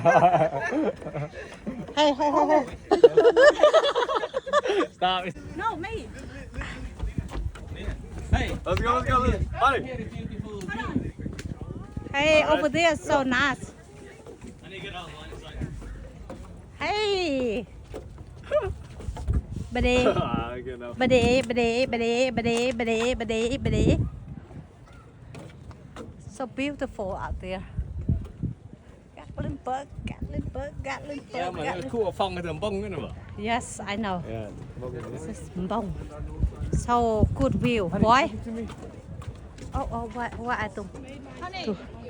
what? Hey, hey, hey, hey. Stop. No, me. Hey. Let's go, let's go, let's go. Hey, over there is so nice. Hey. Bade. Bade, bade, bade. So beautiful out there. Gatlinburg, Gatlinburg, Gatlinburg. Yeah, man, Gatlinburg. Cool phong cái tầm bông cái này mà. Yes, I know. Yeah, bông. This is bông. So good view, boy. Oh, oh, what, what I do? Honey,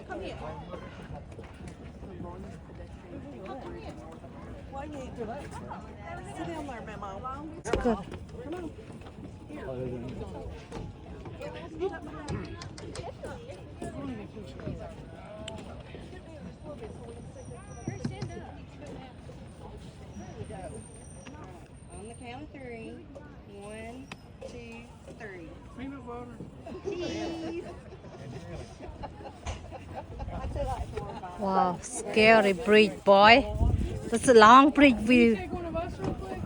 come here. It's good. On the count of three. One, two, three. Peanut butter. Cheese. Wow, scary bridge, boy. That's a long bridge view. Take one of us real quick.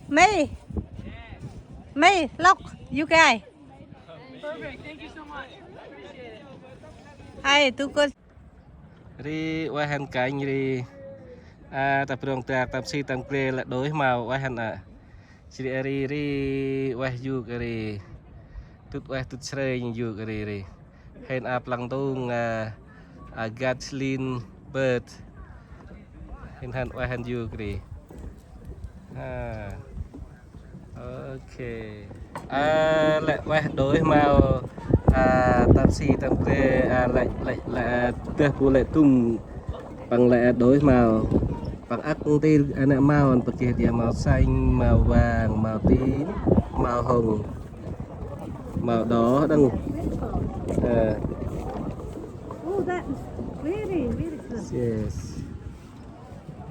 Me. Me, look, you guys. Perfect. Thank you so much. Appreciate it. Hai, tu kul. Ri ueh hăn kanh ri. A, ta brong dak, ta si, ta bre lĕ đôi màu ueh hăn a. Jri a ri ri ueh yuk a ri. Tŭt ueh tŭt srei yuk a ri ri. Hên ăp lăng tung, a, a, Gatlinburg. Hên hăn ueh hăn yuk ri. Ha. Ok. A, lĕ ueh đôi màu, a, tâm si tâm bre, a, lĕ, lĕ, lĕ, a, deh bu lĕ tum. Păng lĕ đôi màu. Păng ăk ntil, a, nĕ màu, ăn pơkeh dia màu xanh, màu vàng, màu tím, màu hồng. Màu đỏ đăng. Ờ. Oh, that is very, very good. Yes.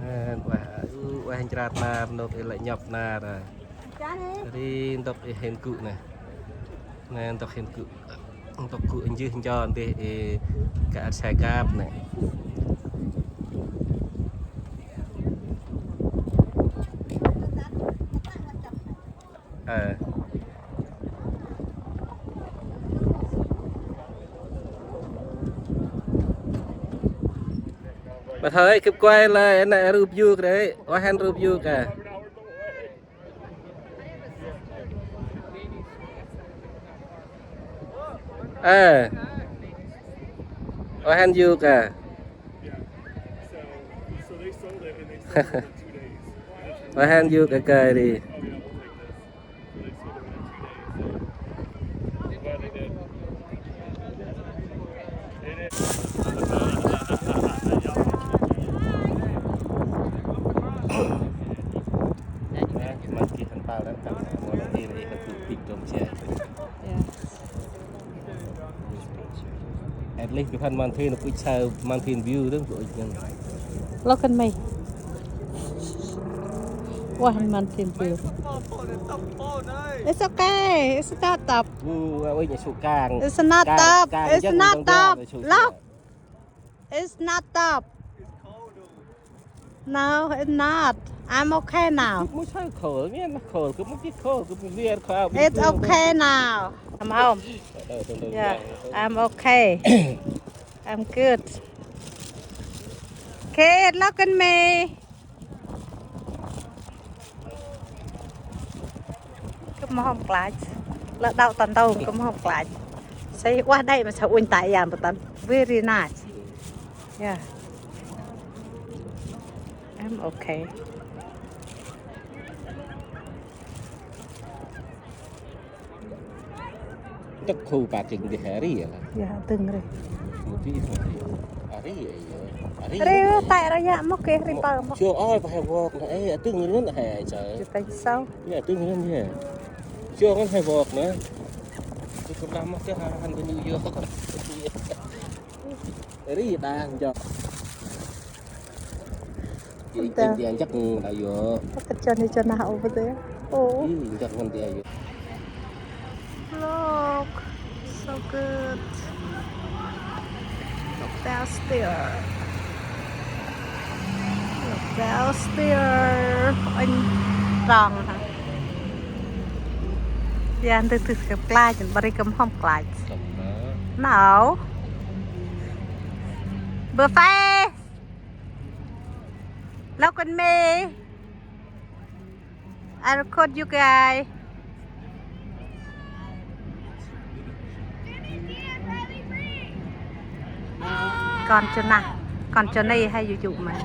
Hên ueh, ueh nchrat nar, ntŭk i lĕ nhŏp nar. Ri ntŭk i hên gŭ nê. Nê ntŭk hên gŭ. Ntŭk gŭ njih ncho ntih i ka at sai gap nê. Ơ. Ƀă thoi kâp kuai lơi, nê rup yuk rê, ueh hăn rup yuk a. Ơ. Ueh hăn yuk a. Ueh hăn yuk a kơi ri. At least kâp hăn mountain, pŭch sa mountain view dơ̆ng, pŭch ngăn. Look at me. Wah, mountain view. It's okay. It's not up. It's not up. It's not up. Look. It's not up. No, it's not. I'm okay now. It's okay now. Come home. Yeah, I'm okay. I'm good. Kid, look at me. Kâp mâu hôm klach. Lĕ đaŏ ta ntông kâp mâu hôm klach. Say, wah đê̆ ma say uănh ta ian ƀa tăn. Very nice. Yeah. I'm okay. Ntŭk khu parking dih a ri a lah. Ya, dâng ri. Mâu di a ri a ya. A ri a ya. Ri tai ra ya mâu keh ri pơ mâu. Siô ơi pa he vok na, ê, a dâng ri ngăn he a chơ. You think so? Ya, a dâng ri ngăn he. Siô ngăn he vok na. Kŭp lah mâu tih hăn dơ New York. Ri đah jŏk. Ri đah jŏk đah yo. Kăt jŏk ni jŏk nah ôp tih. Ri jŏk ngăn đah yo. Look, so good. Look downstairs. Look downstairs. Anh rong hả? Ya, ntư ntư kơp klach, bari kơp hŏm klach. No. Buffet. Look at me. I record you guys. Kon chôn nah, kon chôn nây hay yŭ yŭ mày.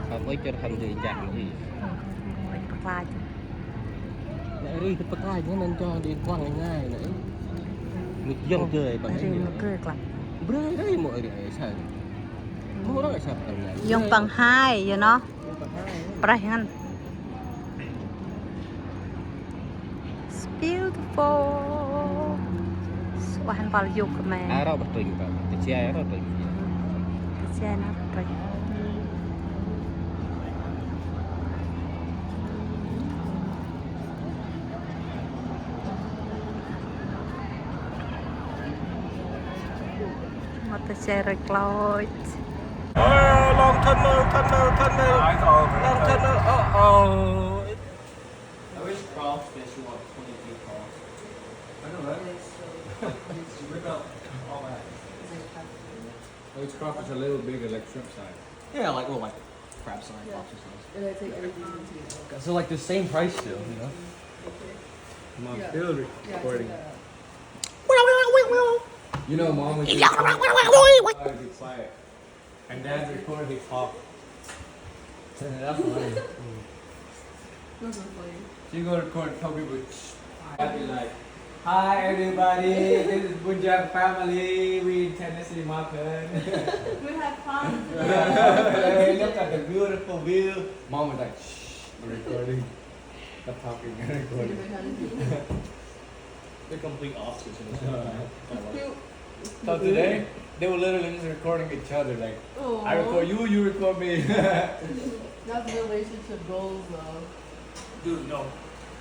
Không có cho thằng gì chặt gì. Ôi, bác lai. Nãy ri tơ bác lai, nó nên cho đi quăng ngay ngay nãy. Mịt dòng chơi bằng ri cái gì mà đó. Ri mà kơi klach. Brơi đấy, mọi người sao? Mua đó sao bằng này? Yŏng păng hai, you know. Preh ngăn. It's beautiful. Suah hăn pâl yŭk kơ me. Aro bơh trinh bơh. Tơ chia aro trinh. Tơ chia aro trinh. Mât ta che rek lôch. Ơ, long tunnel, tunnel, tunnel. Long tunnel, uh-oh. I wish crawfish was twenty feet tall. I know, right? Just rip out all that. Oh, it's crawfish a little bigger, like shrimp size. Yeah, like, well, like crab size, lobster size. And I take everything into account. So, like, the same price still, you know? Mom's still recording. You know, mom was recording. Be quiet. And dad recorded his talk. That's funny. That's so funny. She gonna record and tell people, "Shh." I'd be like, "Hi, everybody. This is Bunjang family. We in Tennessee mountain." We had fun. Yeah. Hey, look at the beautiful view. Mom was like, "Shh, we're recording." Not talking, recording. The complete opposite. It's cute. So today, they were literally just recording each other. Like, I record you, you record me. That's relationship goals, though. Dude, no.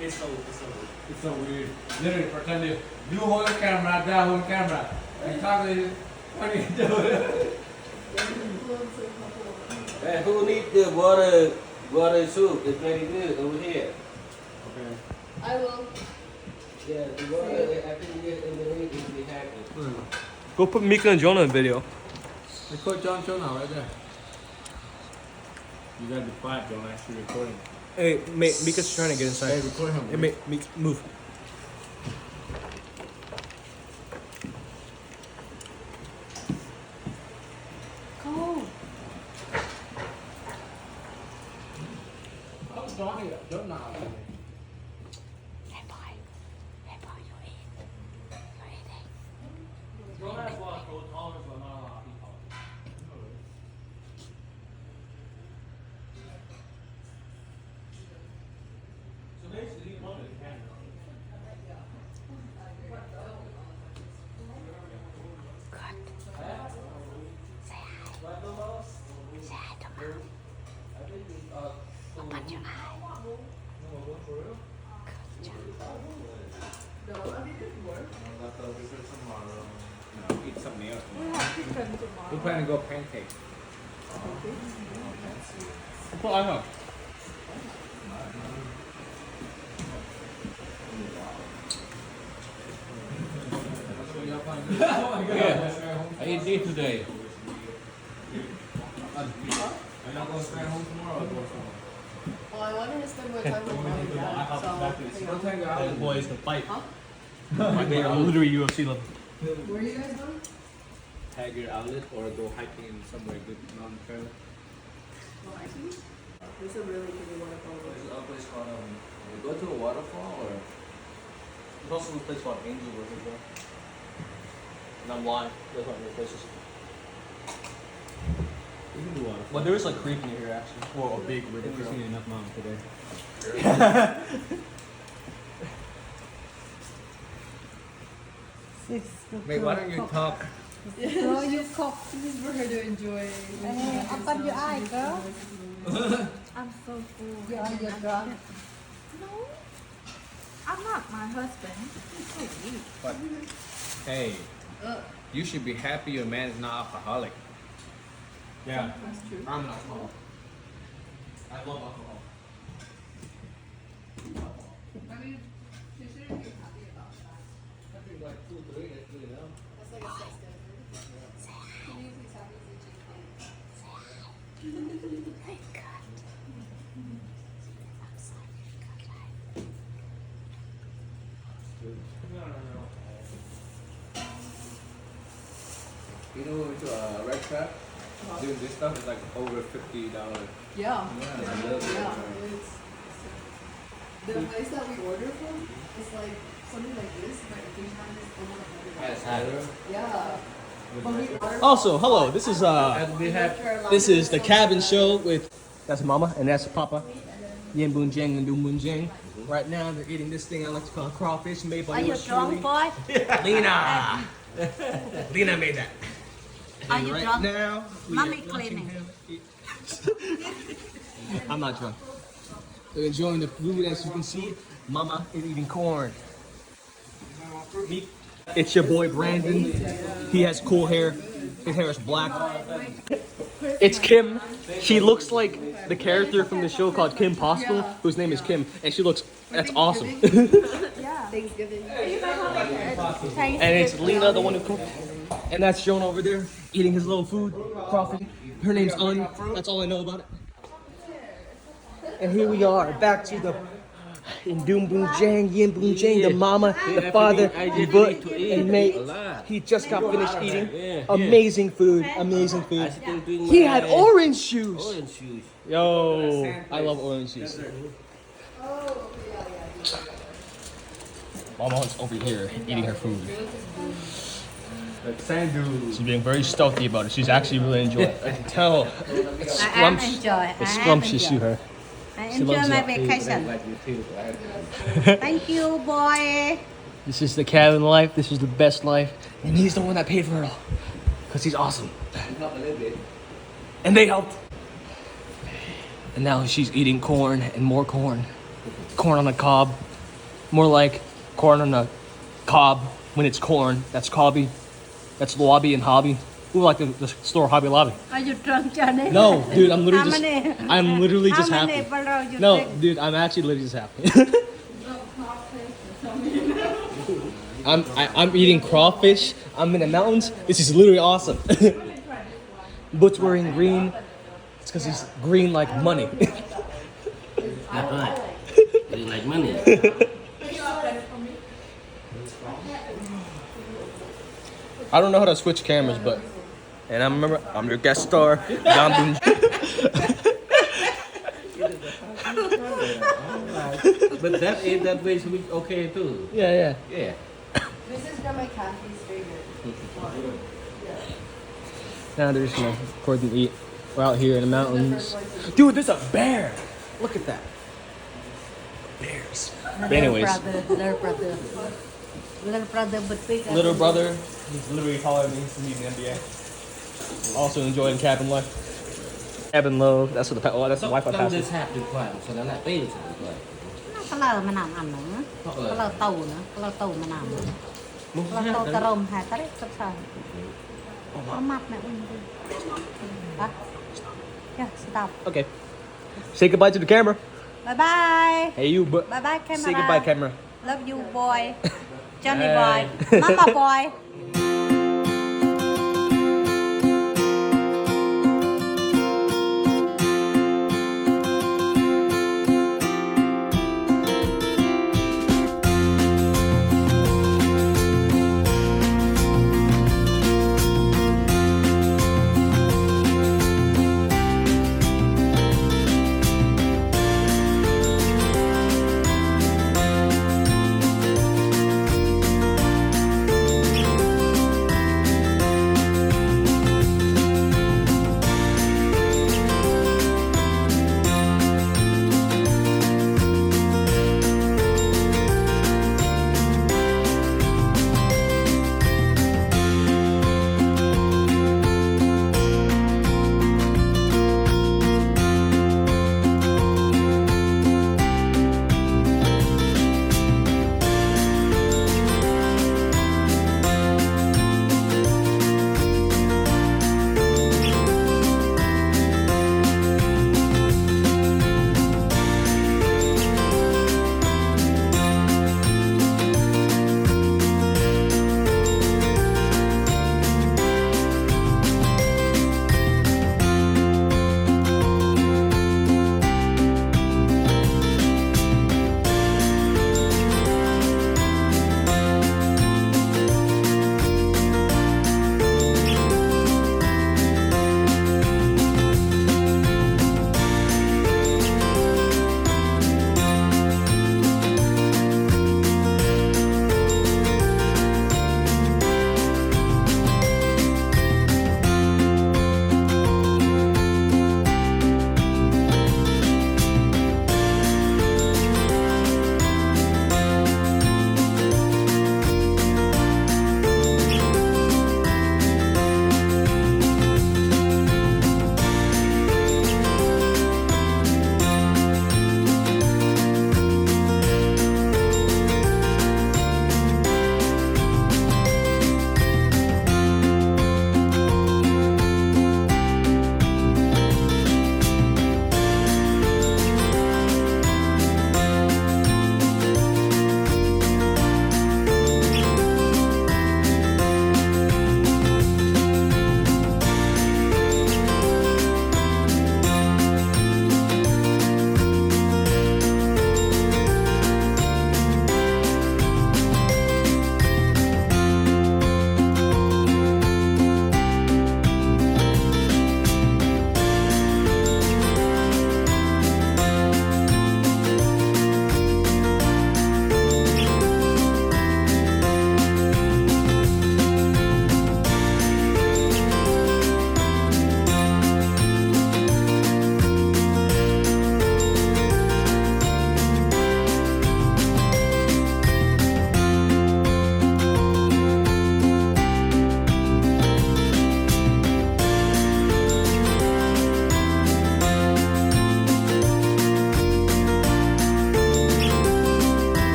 It's so, it's so weird. It's so weird. Literally, pretend you, you hold the camera, dad hold the camera. And talk to you. What are you doing? Hey, who need the water, water soup? It's very good over here. Okay. I will. Yeah, the water, I think we get in the ring if we have it. Go put Mika and Jonah in video. Record John Jonah right there. You gotta be quiet, Jonah. Actually recording. Hey, Ma-, Mika's trying to get inside. Hey, record him. Hey, Ma-, Mika, move. Cool. Hey, boy. Hey, boy, you eat. You eating? Don't ask why it's so tall, it's not a lot of people. So basically, you want to can. Good. Say hi. Say hi to mom. Open your eye. Good job. No, I mean, it works. No, left over for tomorrow. No, eat something else. We have chicken tomorrow. We plan to go pancake. Put on. Yeah. I ate this today. Are y'all gonna stay home tomorrow or go somewhere? Well, I wanted to spend more time with mom and dad, so hang out. That boy is the fight. Huh? Like, they are literally U F C level. Where are you guys going? Tiger Outlet or go hiking in somewhere good mountain trail. Go hiking? There's a really pretty waterfall. There's a place called, um, we go to a waterfall or there's also this place called Angel River. Nam Wan. There's one of the places. We can do waterfall. But there is, like, creek near here, actually. Or a big river. We've seen enough mountains today. Yeah. Wait, why don't you talk? So you cook. This is for her to enjoy. Hey, open your eye, girl. I'm so full. You're drunk. No, I'm not my husband. He's so weak. But, hey, you should be happy your man is not alcoholic. Yeah, that's true. I'm an alcoholic. I love alcohol. I mean, she shouldn't be happy about that. I think like two, three, that's good enough. That's like a sex guy. She needs to be happy as a chicken. Thank God. You know, we went to a red trap. Dude, this stuff is like over fifty dollars. Yeah. Yeah, it's a little bit. Yeah, it's, it's, the place that we order from is like something like this, but three times over a hundred dollars. That's higher. Yeah. But we order Also, hello. This is uh, And we have this is the cabin show with that's Mama and that's Papa. Yin Bun Jang and Dum Bun Jang. Right now they're eating this thing I like to call crawfish made by Are you yours drunk, truly, boy? Lena. Lena made that. Are And you right drunk? Now we Mommy are watching cleaning. Him eat. I'm not drunk. They're enjoying the food. As you can see, Mama is eating corn. It's your boy Brandon. He has cool hair. His hair is black. It's Kim. She looks like the character from the show called Kim Possible, whose name is Kim, and she looks, that's awesome. Thanksgiving. And it's Lena, the one who cooked. And that's John over there eating his little food, crawfish. Her name's Un. That's all I know about it. And here we are, back to the Indum Bunjang, Yin Bunjang, the mama, the father, the book, and mate. He just got finished eating. Amazing food, amazing food. He had orange juice. Orange juice. Yo, I love orange juice. Mama's over here eating her food. She's being very stealthy about it. She's actually really enjoying it. I can tell. It's I am scrumptious. Enjoy. It's I am scrumptious enjoy. To her. I She enjoy loves my it. Vacation. Thank you, boy. This is the cabin life. This is the best life. And he's the one that paid for it all. Because he's awesome. And they helped. And now she's eating corn and more corn. Corn on the cob. More like corn on the cob when it's corn. That's cobby. That's lobby and hobby. Who like the, the store Hobby Lobby? Are you drunk, Johnny? No, dude, I'm literally How just many? I'm literally How just many happy. Bottle you No, drink? Dude, I'm actually literally just happy. I'm I, I'm eating crawfish. I'm in the mountains. This is literally awesome. Butch wearing green. It's because he's green like money. That's right. Green like money. I don't know how to switch cameras, but and I remember I'm your guest star, Don Bun. But that is that way should be okay too. Yeah, yeah. Yeah. This is Grandma Kathy's favorite. Now there's no important eat. We're out here in the mountains. Dude, there's a bear. Look at that. Bears. But anyways. Little brother, little brother. Little brother, but big. Little brother, he's literally taller than me, he's in the N B A. Also enjoying cabin life. Cabin love, that's what the pa- oh, that's the Wi-Fi password. This happened to Kwan, so they're not famous at the club. Kalơ mnam ăn nơ. Kalơ tâu nơ, kalơ tâu mnam nơ. Kalơ tâu tarom hai tarik sắp sao. Ôm áp nè, ui. Hả? Yeah, stop. Okay. Say goodbye to the camera. Bye bye. Hey, you, but bye bye, camera. Say goodbye, camera. Love you, boy. Johnny boy. Mama boy.